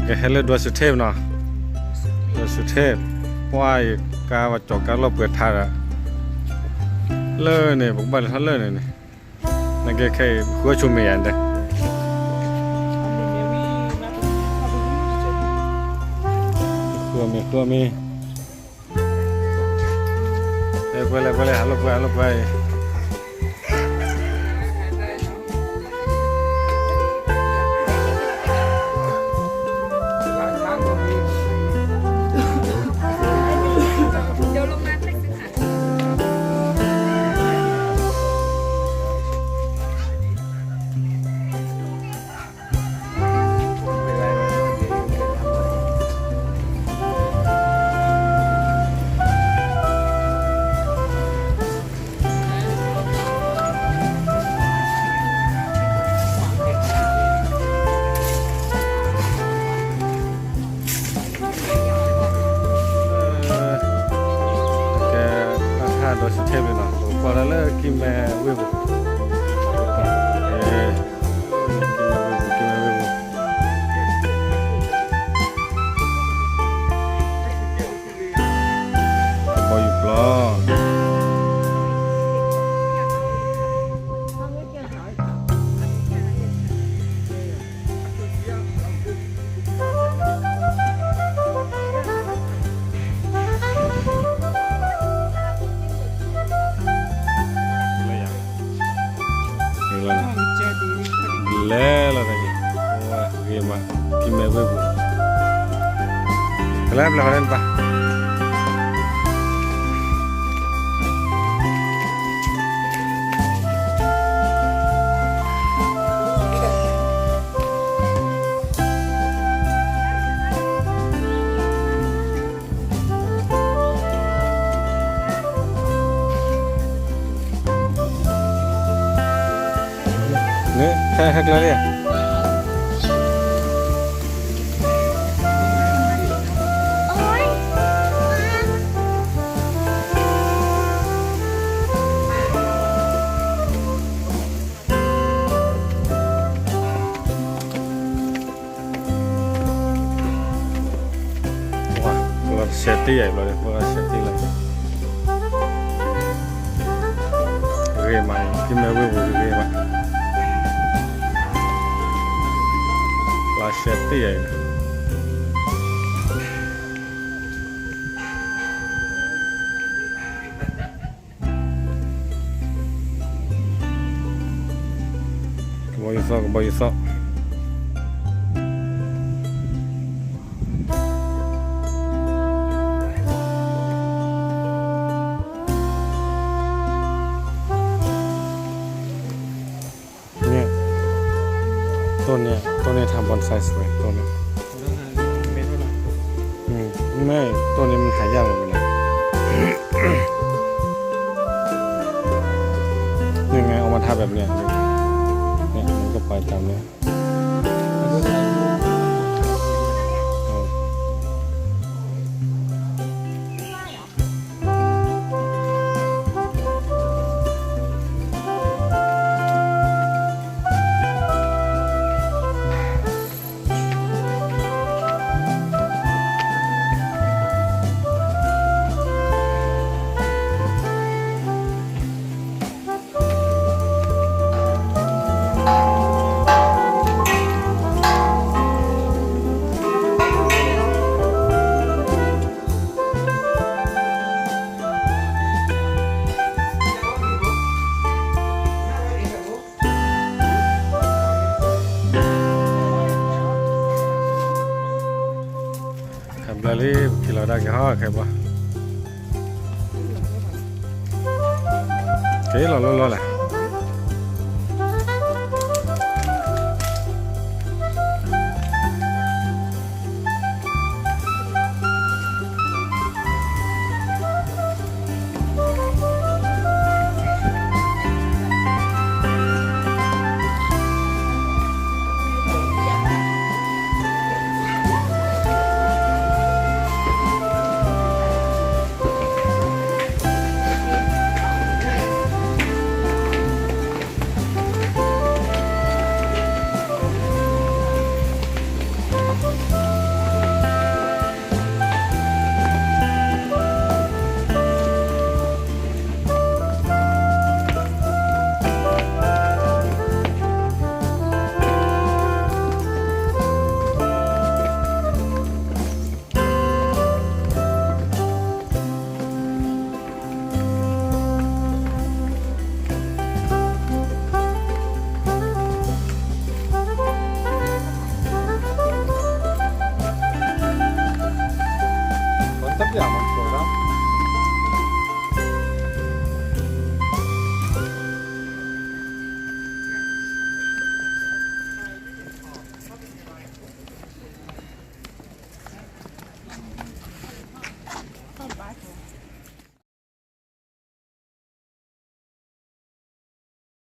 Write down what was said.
ကဟဲလၢဒွဲၣ်စူၤထ့ၣ်နီၤ, ဒွဲၣ်စူၤထ့ၣ်, ပှၤအံၤကါဝဲကၠီၤကါလီၢ်ပှဲၤထါဒီး, လၢန့ၣ် ပကဘၣ်လဲၤထီၣ်လၢန့ၣ်န့ၣ်, နကဲခဲအံၤ ဃုအီၣ်ဆိမ့ၢ်ယၤတဲ, ဃုအီၣ်မ့ၢ် ဃုအီၣ်မ့ၢ်, ပှဲၤလဲၣ် ပှဲၤလဲၣ် ဟးလိာ်ကွဲ ဟးလိာ်ကွဲအံၤ ကဲ, ဘၣ်ထါဒီးစံးထဲဘၣ်နီၤ, ပကွၢ်ဒၣ်လၢကံၢ်မဲဝ့ၢ်ပူၤ, ကံၢ်မဲဝ့ၢ်ပူၤ, ကံၢ်မဲဝ့ၢ်ပူၤ, ကဘီယူၤပျီ လဲၤလီၤတၢ်အံၤ, ဂ့ၤမး, ကံၢ်မဲဝ့ၢ်ပူၤ, ကလဲၤဘျီဃီလၢနပၢ် န့ၣ် ဟဲ ဟဲကျဲလံဧါ. ပှၤရှဲတ့ၢ်ယၤဘျီဒီး ပှၤရှဲတ့ၢ်လၢ ဂ့ၤမး, ကံၢ်မဲဝ့ၢ်ပူၤဂ့ၤမး, ပှၤရှဲတ့ၢ်ယၤအံၤ ကဘီယူၤသီၣ် ကဘီယူၤသီၣ် န့ၣ်, တိၢ်န့ၣ် တိၢ်န့ၣ်ထါ bonsai ဝဲ တိၢ်န့ၣ်, မ့ၢ်တိၢ်န့ၣ်မ့ၢ်ဟးယၢ်မးမ့ၢ်နီၤ, န့ၣ် เอามาทาแบบเนี้ย เนี่ย มันก็ไปตามเนี้ย ခဲဘျီလံ ပက့ၤလီၤဒၣ်က့ၤဟီ ခဲဘျီ က့ၤလီၤလီၤလီၤလဲၣ်